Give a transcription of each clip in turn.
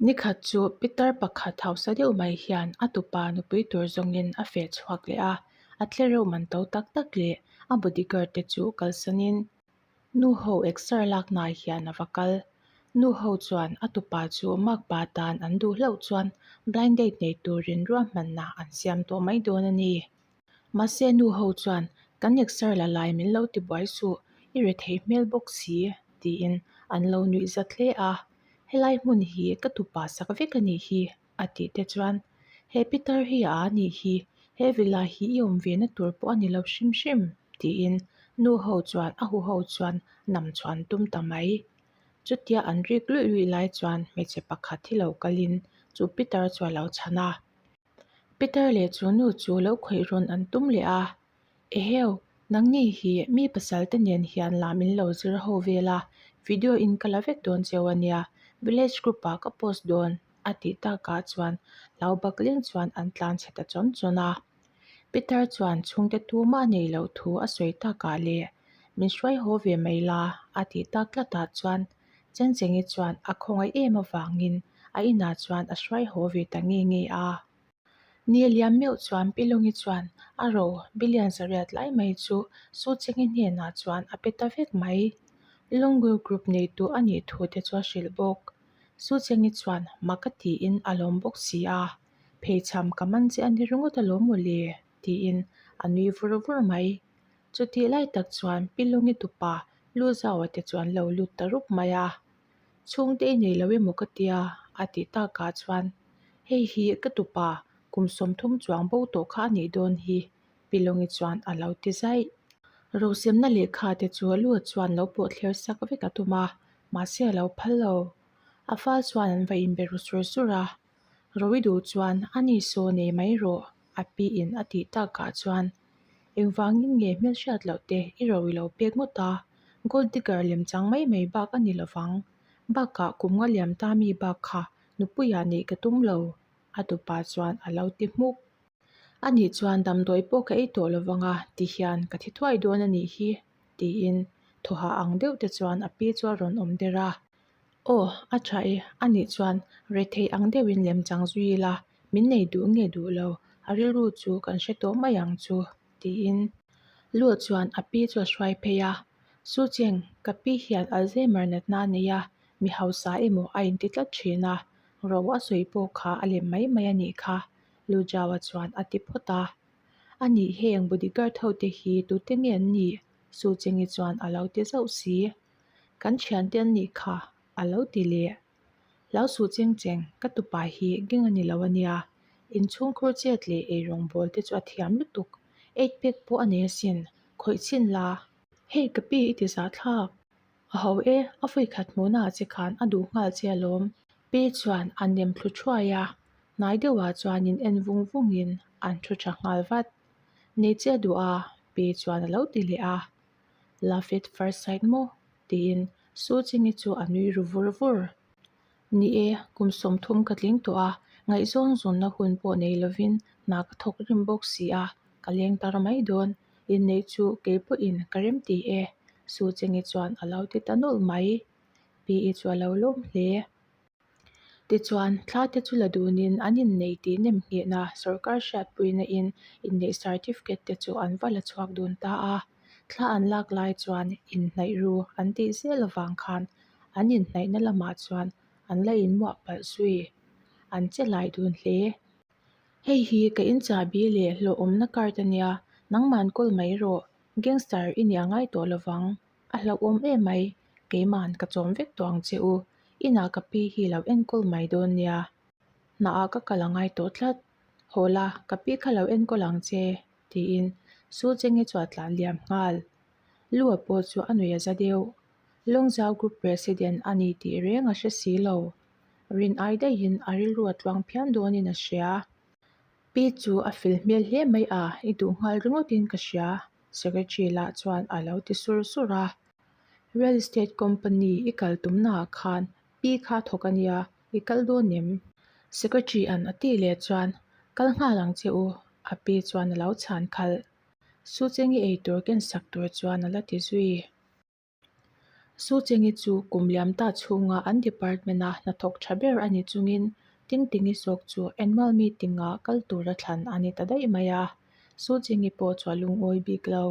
Nikhat chu pitar pakhat hausa deuh mai hian a tupa nupui tur zawngin a feh chhuak leh a, a tlereuh man to tak tak leh a bodyguard te chu kalsanin nu ho exer laknaah hian a va kal. Nu ho chuan a tupa chu makpa tan an duh hlauh chuan blind date nei turin ruahmanna an siam tawh mai dawn a ni. Mahse nu ho chuan kan exer la lai min lo ti buai suh, i rethei hmel bawk si tiin an lo nuih zat hle a. Helai hmun hi ka tupa sak vek a nih hi a tih te chuan he pitar hi a nih hi, he villa hi i awm ve na tur pawh a ni lo hrim hrim tiin nu ho chuan a huho chuan nam chhuah an tum ta mai. Chutia an rik luih luih lai chuan hmeichhe pakhat hi lo kalin chu pitar chu a lo chhan a. Peter leh chu nu chu lo khawih rawn an tum leh a, Eheu, nangni hi mi pasal te nen hian lah min lo zir ho vel a, video in ka la vek dawn cheu a nia, village group ah ka post dawn a tih takah chuan hlau bak leng chuan an tlan chhe ta chawn chawn a. Peter chuan chhungte tumah nei loh thu a sawi takah leh min hruai haw ve mai la a tih tak tlatah chuan Chengchengi chuan a khawngaih em avangin a inah chuan a hruai haw ve ta nge nge a. Ni liam meuh chuan Pi Lungi chuan a ro billion zariat lai mai chu Su Chengi hnenah chuan a pe ta vek mai. Lunggu Group neitu a nih thu te chu a hrilh bawk. Su Chengi chuan mak a tiin a lawm bawk si a, Pheichham ka man che a ni ringawt alawm mawle tiin a nui vur vur mai. Chutih lai tak chuan Pi Lungi tupa Lu Zaua te chu an lo lut ta rup mai a, Chhungte i nei lo emaw ka tia a tih takah chuan hei hi ka tupa kum 30 chuang bo tawh kha a nih dawn hi Pi Lungi chuan a lo ti zaih. Rosemna lehkha te chu Lu chuan lo pawh thler sak vek a tum a, mahse a lo phal lo. A fal chuan an va inbe ru sur sur a, Rowi duh chuan a ni saw nei mai rawh a pi in a tih takah chuan Engvangin nge hmelhriat loh te i ro i lo pek ngawt a, gold digger lem chang mai mai bak a ni lovang. Bakah kum nga liam ta mi bak kha nupuiah neih ka tum lo, a tupa chuan a lo ti hmuk. Anih chuan damdawi pawh ka ei tawh lovang a ti hian ka thi thuai dawn a nih hi, tiin thawhah ang deuh te chuan a pi chu a rawn awm der a. Aw, a tha e, anih chuan rethei ang deuhin lem chang zui ila, min nei duh nge duh lo, a rilru chu kan hre tawh mai ang chu, tiin Lu chuan a pi chu a hruai phei a. Su Cheng, ka pi hian Alzheimer natna a nei a, mi hausa emaw a inti tlat thin a, ro a sawi pawh kha a lem mai mai a nih kha, Lu Jaua chuan a ti phawt a. A nih heng bodyguard ho te hi tute nge an nih? Su Chengi chuan a lo ti zauh si. Kan thiante an nih kha, a lo ti leh. Hlau suh cheng cheng, ka tupa hi geng a ni lo a nia. Inchhungkhur chet leh eirawng bawl te chu a thiam lutuk. Eight pack pawh a nei asin, khawih chhin la. Hei ka pi i ti zah thlak. A ho e, a vawi khat hmuhna ah che khan a duh nghal che alawm. Pi chuan a nem thlu thuai a, hnai deuhah chuan in en vung vungin an thu tha nghal vat. Nei che a duh a, Pi chuan a lo ti leh a. Love at first sight maw? tiin Su Chingi chu a nui ru vur vur. Ni e, kum 30 ka tling tawh a, ngaihzawn zawnna hun pawh nei lovin hna ka thawk rim bawk si a, ka leng tar mai dawn. Inneih chu kei pawhin ka rem ti e, Su Chingi chuan a lo ti ta nawlh mai. Pi-i chu a lo lawm hle. Tichuan, thla te chu la dunin an innei tih nem nghehna sorkar hriatpuina in inneih certificate te chu an va la chhuak dun ta a. Thla an lak lai chuan inhnaih ru an tih zel avang khan an inhnaihna lamah chuan an la inmuah palh zui. An che lai dun hle. Hei hi ka inchahbi leh hlawhawmna card a nia, nangman kawl mai rawh, gangster i nih a ngai tawh lovang. A hlauhawm em mai, keima'n ka chawm vek tawh ang che u, inah ka pi hi lo enkawl mai dawn nia. Hnaah ka kal a ngai tawh tlat, haw la, ka pi kha lo enkawl ang che, tiin Su Chengi chu a tlan liam nghal. Lua pawh chu a nuih a za deuh. Lawngzau Group President a ni tih reng a hre si lo. Rin ai daihin a rilru a tluang phian dawnin a hria. Pi chu a fel hmel hle mai a, i duh nghal ringawtin ka hria. Secretary lah chuan a lo ti sur sur a, Real estate company i kal tumnaah khan pi kha thawk a nia, i kal dawn em? Secretary an a tih leh chuan, Kal nghal ang che u, a pi chuan a lo chhan khalh. Su Chengi eitur ken sak tur chuan a la ti zui. Su Chengi chu kum liam ta chhunga an department-a hnathawk tha ber a ni chungin Tingtingi zawk chu annual meeting-ah kal tura thlan a ni ta daih mai a, Su Chengi pawh chu a lungawi bik lo.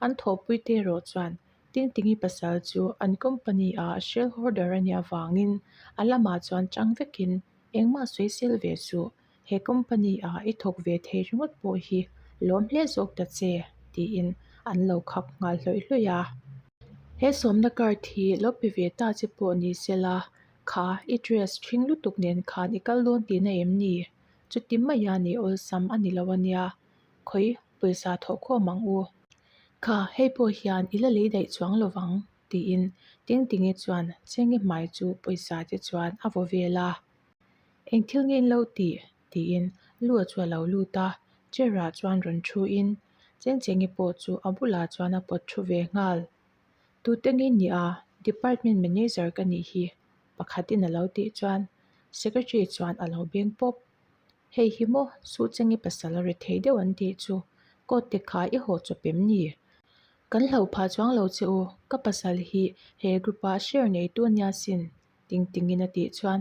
An thawhpuite erawh chuan Tingtingi pasal chu an company-a shareholder a nih avangin a lamah chuan chang vekin engmah sawisel ve suh, he company-a i thawk ve thei ringawt pawh hi lawm hle zawk ta che, tiin an lo khap nghal hlawih hlawih a. He sawmna card hi lo pe ve ta che pawh ni sela, kha i dress ṭhing lutuk nen khan i kal dawn tihna em ni? Chuti maia ni awlsam a ni lo a nia, khawi pawisa thawh khawm ang u. Kha hei pawh hian i la lei daih chuang lo vang, tiin Tingtingi chuan Chengi hmai chu pawisa te chuan a vaw vel a. Eng thil nge in lo tih? tiin Lua chu a lo lut a, chair ah chuan rawn thu in Chengchengi pawh chu a bulah chuan a pawt thu ve nghal. Tute nge ni a? Department manager ka nih hi pakhatin a lo tih chuan secretary chuan a lo beng pawp. Hei hi maw Suhchengi pasal a ri thei deuh an tih chu coat te kha i haw chawp em ni? Kan hlauh phah chuang lo che u, ka pasal hi he group ah share neitu a nia sin ting tingin a tih chuan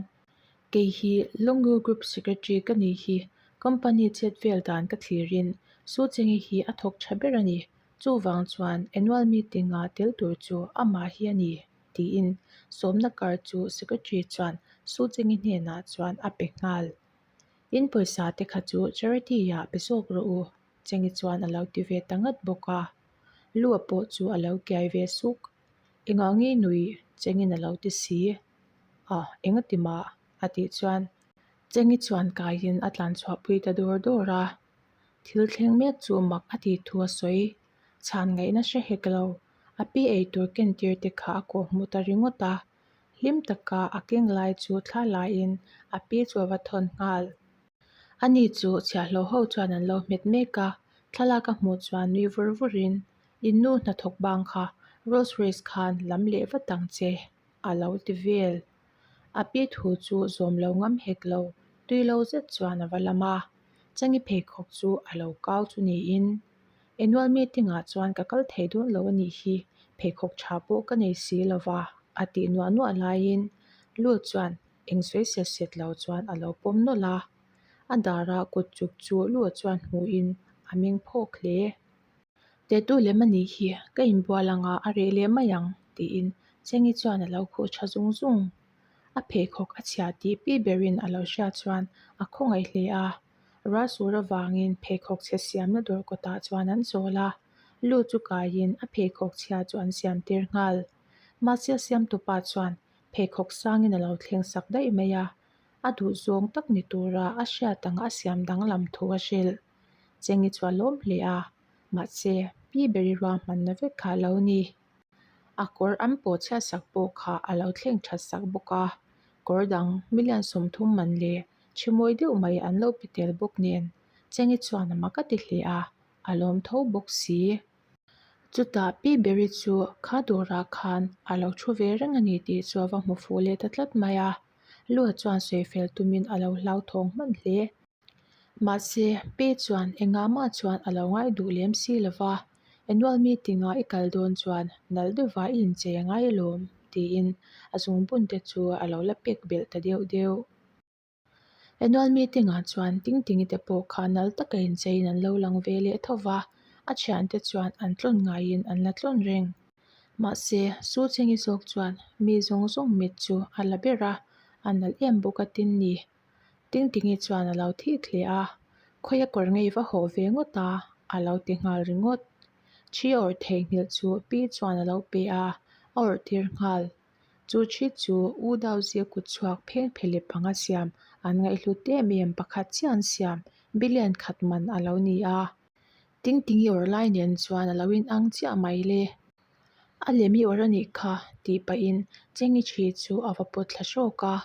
kei hi Longu Group Secretary ka nih hi company chet vel dan ka thlirin Suhchengi hi a thawk tha ber a ni, chuvang chuan annual meeting ah tel tur chu amah hi a ni tiin sawmna card chu Secretary chuan Suhchengi hnenah chuan a pe nghal. In pawisa te kha chu charity ah pe zawk rawh u Chengi chuan a lo ti ve ta ngat bawk a, Lua pawh chu a lo kiai ve suk. Engah nge nui Chengin a lo ti si? A, engati mah? a tih chuan Chengi chuan kaiin a tlan chhuahpui ta dawr dawr a. Thil thleng mek chu mak a tih thu a sawi. Chhan ngaihna hre hek lo. A pi eitur ken tir te kha a kawh hmu ta ringawt a. Hlim taka a keng lai chu thla laiin a pi chu a va thawn nghal. Ani chu chhiahhlawh ho chuan an lo hmet mek a, thlalak a hmuh chuan nui vur vurin In nu hnathawk bang kha Rolls Royce khan lam leh vat ang che, a lo ti vel. A pi thu chu zawm lo ngam hek lo, tui lo zet chuan a va lam a. Changi pheikhawk chu a lo kau chu niin, Annual meeting ah chuan ka kal thei dawn lo a nih hi, pheikhawk tha pawh ka nei si lo va, a tih nuah nuah laiin Lut chuan eng sawi set set lo chuan a lo pawm nawlh a. A dara kut chuk chu Lut chuan hmuhin a meng phawk hle. Tetu lem a nih hi, ka inbual anga a reh leh mai ang, tiin Chengi chuan a lo khuh tha zung zung. A pheikhawk a chhia tih pi berin a lo hriat chuan a khawngaih hle a. Ruahsur avangin pheikhawk chhe siamna dawr kawtah chuan an chawl a, lu chu kaiin a pheikhawk chhia chu an siam tir nghal. Mahse a siamtupa chuan pheikhawk sangin a lo thleng sak daih mai a, a duhzawng tak ni tura a hriat anga a siam danglam thu a hrilh. Chengi chu a lawm hle a, mahse pi beri ruahmanna vek kha a lo ni. A kawr an pawh chhiat sak pawh kha a lo thleng that sak bawk a, kawr dang million 30 man leh thi mawi deuh mai an lo pe tel bawk nen Chengi chuan a mak a ti hle a, a lawm tho bawk si. Chutah pi beri chu kha dawrah khan a lo thu ve reng a ni tih chu a va hmu fuh leh ta tlat mai a, Lua chuan sawi fel tumin a lo hlauthawng hman hle. Mahse, Pe chuan engah mah chuan a lo ngai duh lem si lo va, Annual meeting-ah i kal dawn chuan nalh deuhva i inchei a ngai alawm, tiin a zungbun te chu a lo la pek belh ta deuh deuh. Annual meeting-ah chuan Tingtingi te pawh kha nalh taka incheiin an lo lang ve leh tho va, a thiante chuan an tlawn ngaiin an la tlawn reng. Mahse, Su Chengi zawk chuan mi zawng zawng mit chu a la ber a, a nalh em bawk a tin ni. Tingtingi chuan a lo thik hle a, Khawia kawr ngei va haw ve ngawt a, a lo ti nghal ringawt. Thi awrh theihnghilh chu pi chuan a lo pe a, a awrh tir nghal. Chu thi chu U Dauzia kut chhuak pheng phelep anga siam an ngaihhlut em em pakhat chiah an siam, billion khat man a lo ni a. Tingtingi awrh lai nen chuan a lo inang chiah mai le. A lem i awrh a nih kha, tih pahin Chengi thi chu a va pawt thla hrawk a.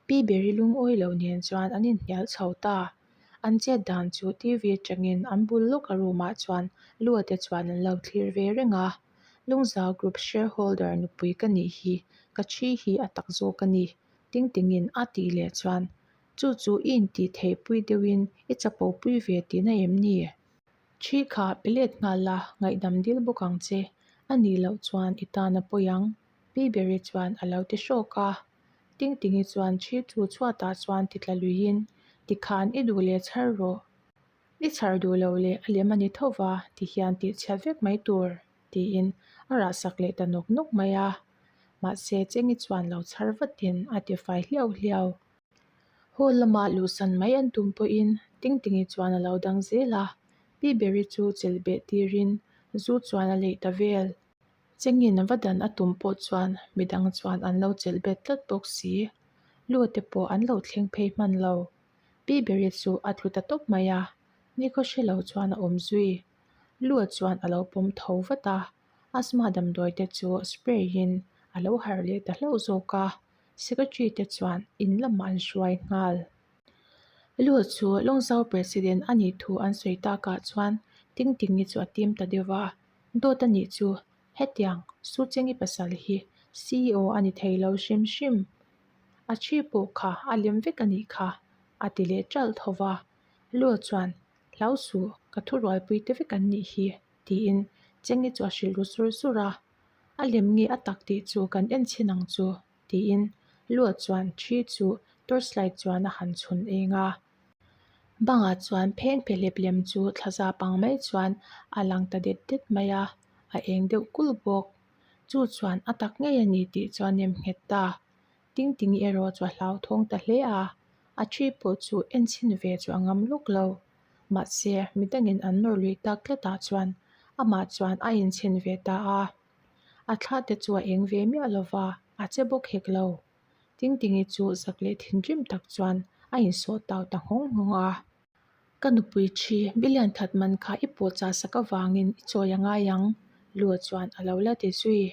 Pi Beri lungawi lo nen chuan an inhnial chho ta. An chet dan chu TV atangin an bul lawk a room ah chuan Lua te chuan an lo thlir ve reng a. Lungzau Group shareholder nupui ka nih hi ka thi hi a tak zawk a ni, ting tingin a tih leh chuan chu chu i intih theih pui deuhin i chapo pui ve tihna em ni? Thi kha pe let nghal la, ngaihdam dil bawk ang che, a nih loh chuan i tan a pawi ang. Pi Beri chuan a lo ti hrawk a. Tingtingi chuan ṭhi chu chhuatah chuan ti tla luiin, Tikhan i duh leh chhar rawh. I chhar duh loh leh a lem a ni tho va ti hian tih chhiat vek mai tur, tiin a rah sak leh ta nawk nawk mai a. Mahse, Chengi chuan lo chhar vatin a ti fai hliau hliau. Hall lama luhsan mai an tum pawhin Tingtingi chuan a lo dang zel a, Pi Beri chu chelh beh tirin zu chuan a leih ta vel. Chengin va dan a tum pawh chuan midang chuan an lo chelh bet tlat bawk si. Lu te pawh an lo thleng phei hman lo. Pi Beri chu a tlu ta tawp mai a, nikhaw hre lo chuan a awm zui. Lu chuan a lo pawm tho vat a, asthma damdawi te chu spray in a lo harh leh ta hlauh zawk a, secretary te chuan in lamah an hruai nghal. Lu chu Lawngzau President a nih thu an sawi takah chuan Tingtingi chu a tim ta deuh a, Dawt a nih chu hetiang Suchengi pasal hi CEO a ni thei lo hrim hrim. A thi pawh kha a lem vek a nih kha a ti leh ṭalh tho va. Lu chuan Hlau suh, ka thurualpui te vek an nih hi tiin Chengi chu a hrilh ru sur sur a. A lem nge a tak tih chu kan en chhin ang chu tiin Lu chuan thi chu torchlight chuan a han chhun eng a. Bangah chuan pheng phehlep lem chu thlaza pang mai chuan a lang ta det det mai a, a eng deuh kulh bawk. Chu chuan a tak ngei a ni tih chuan nem nghet ta. Tingtingi erawh chu a hlauthawng ta hle a, a thi pawh chu en chhin ve chu a ngam lawk lo. Mahse, midangin an nawr lui tak tlatah chuan amah chuan a inchhin ve ta a. A thla te chu a eng ve miah lo va, a che bawk hek lo. Tingtingi chu zak leh thinrim tak chuan a insawh tau ta nghawng nghawng a. Ka nupui thi, billion khat man kha i pawh chah sak avangin i chawi a ngai ang, Lua chuan a lo la ti zui.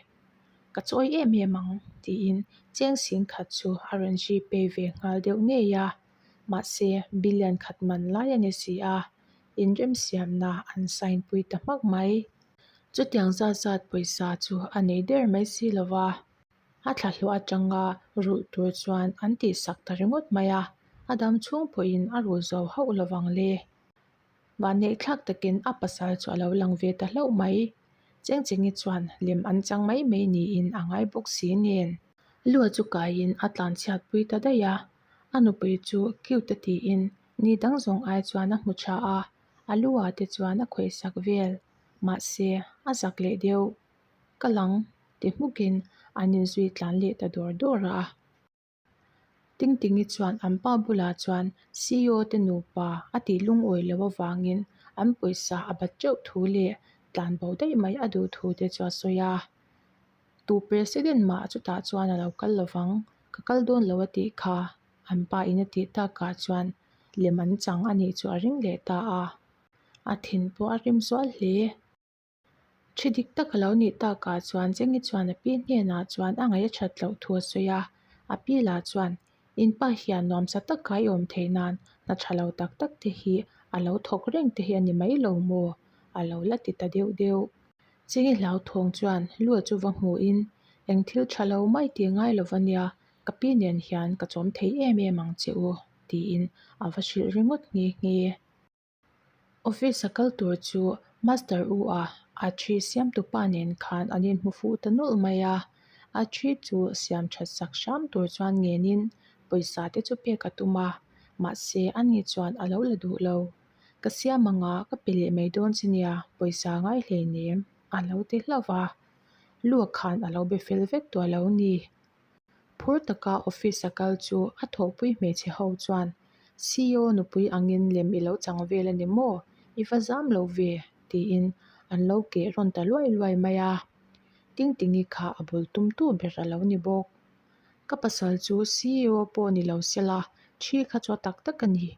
Ka chawi em em ang, tiin cheng sing khat chu a rawn zui pei ve nghal deuh ngei a. Mahse, billion khat man lai a ni si a, inremsiamna an sign pui ta hmak mai. Chutiang zat zat pawisa chu a nei der mai si lo va. A thla hluah atanga rulh tur chuan an tihsak ta ringawt mai a, a dam chhung pawhin a rul zo hauh lovang le. Vanneih thlak takin a pasal chu a lo lang ve ta hlauh mai. Chengchengi chuan lem an chang mai mai niin a ngai bawk si nen. Lua chu kaiin a tlanchhiat pui ta daih a, a nupui chu cute a tiin ni dang zawng ai chuan a hmu tha a, a lu ah te chuan a khawihsak vel. Mahse, a zak leh deuh. Ka lang ti hmukin an inzui tlan leh ta dawr dawr a. Tingtingi chuan an pa bulah chuan CEO te nupa a tih lungawi loh avangin an pawisa a bat teuh thu leh tlan bo daih mai a duh thu te chu a sawi a. Tu President mah chutah chuan a lo kal lovang, ka kal dawn lo a tih kha an pa in a tih takah chuan lem an chang a nih chu a ring leh ta a. A thin pawh a rim zual hle. Thi dik tak a lo nih takah chuan Chengi chuan a pi hnenah chuan a ngaih a that loh thu a sawi a, a pi lah chuan in pa hian nuamsa taka i awm theih nan hna tha lo tak tak te hi a lo thawk reng te hi a ni mai lo maw? a lo la ti ta deuh deuh. Chengi hlauthawng chuan Lua chu va hmuhin eng thil tha lo mai tih ngai lo va nia, ka pi nen hian ka chawm thei em em ang che u tiin a va hrilh ringawt nghe nghe. Office a kal tur chu Master U a a thi siamtu pa nen khan an inhmu fuh ta nawlh mai a, a thi chu siam that sak hram tur chuan ngenin pawisa te chu pek a tum a, mahse ani chuan a lo la duh lo. Ka siam anga ka pe leh mai dawn che nia, pawisa ngai hleinem a lo ti hlauh va, Lua khan a lo be fel vek tawh a lo ni. Phur taka office a kal chu a thawhpui hmeichhe ho chuan CEO nupui angin lem i lo chang vel a ni maw? I va zam lo ve? tiin an lo keh rawn ta luai luai mai a. Tingtingi kha a bul tumtu ber a lo ni bawk. Ka pasal chu CEO pawh ni lo sela, thi kha chu a tak tak a ni.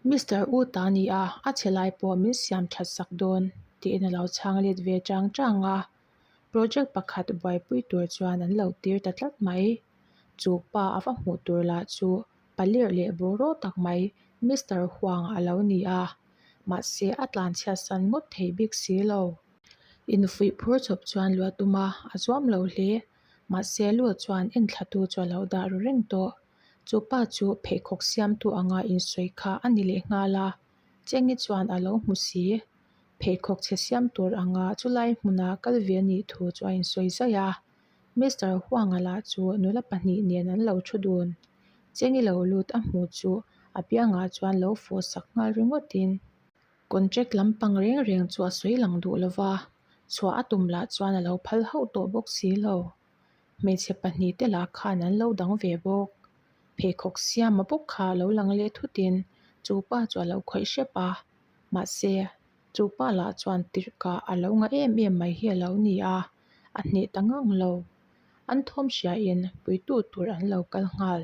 Mister U ta ni a, a chhe lai pawh min siam that sak dawn tiin a lo chhang let ve chang chang a. Project pakhat buaipui tur chuan an lo tir ta tlat mai. Chu pa a va hmuh tur lah chu palir leh bawraw tak mai Mister Huang a lo ni a, mahse a tlanchhiat san ngawt thei bik si lo. Infuih phur chawp chuan luah tum a, a zuam lo hle. Mahse luah chuan enthlatu chu a lo dah ru reng tawh. Chu pa chu pheikhawk siamtu anga insawi kha a ni leh nghal a, Chengi chuan a lo hmu si. Pheikhawk chhe siam tur anga chulai hmuna kal ve a nih thu chu a insawi zaih a. Mister Huanga lah chu nula pahnih nen an lo thu dun. Chengi lo lut a hmu chu a biangah chuan lo fawh sak nghal ringawtin contract lampang reng reng chu a sawi lang duh lo va, chhuah a tum lah chuan a lo phal hauh tawh bawk si lo. Hmeichhe pahnih te lah khan an lo dang ve bawk. Pheikhawk siama bawk kha a lo lang leh thutin chu pa chu a lo khawih hrep a, mahse chu pa lah chuan tirhkah a lo ngah em em mai hi a lo ni a, a hneh ta ngang lo. An thawm hriain puitu tur an lo kal nghal.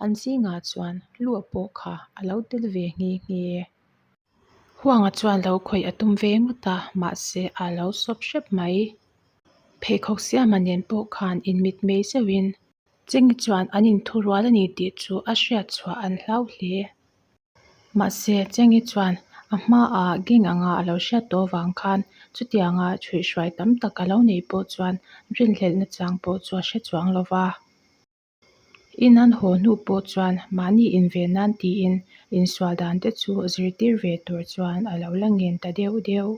An zingah chuan lua pawh kha a lo tel ve nghe nghe. Huanga chuan lo khawih a tum ve ngawt a, mahse a lo sawp hrep mai. Pheikhawk siama nen pawh khan inmit mei zeuhin Chengi chuan an inthurual a ni tih chu a hriat chhuah an hlau hle. Mahse, Chengi chuan a hmaah gang anga a lo hriat tawh vang khan chutianga chhuihhruai tam tak a lo neih pawh chuan rinhlelhna chang pawh chu a hre chuang lo va. In an haw hnu pawh chuan mahni inven nan tiin insual dan te chu zirtir ve tur chuan a lo la ngen ta deuh deuh.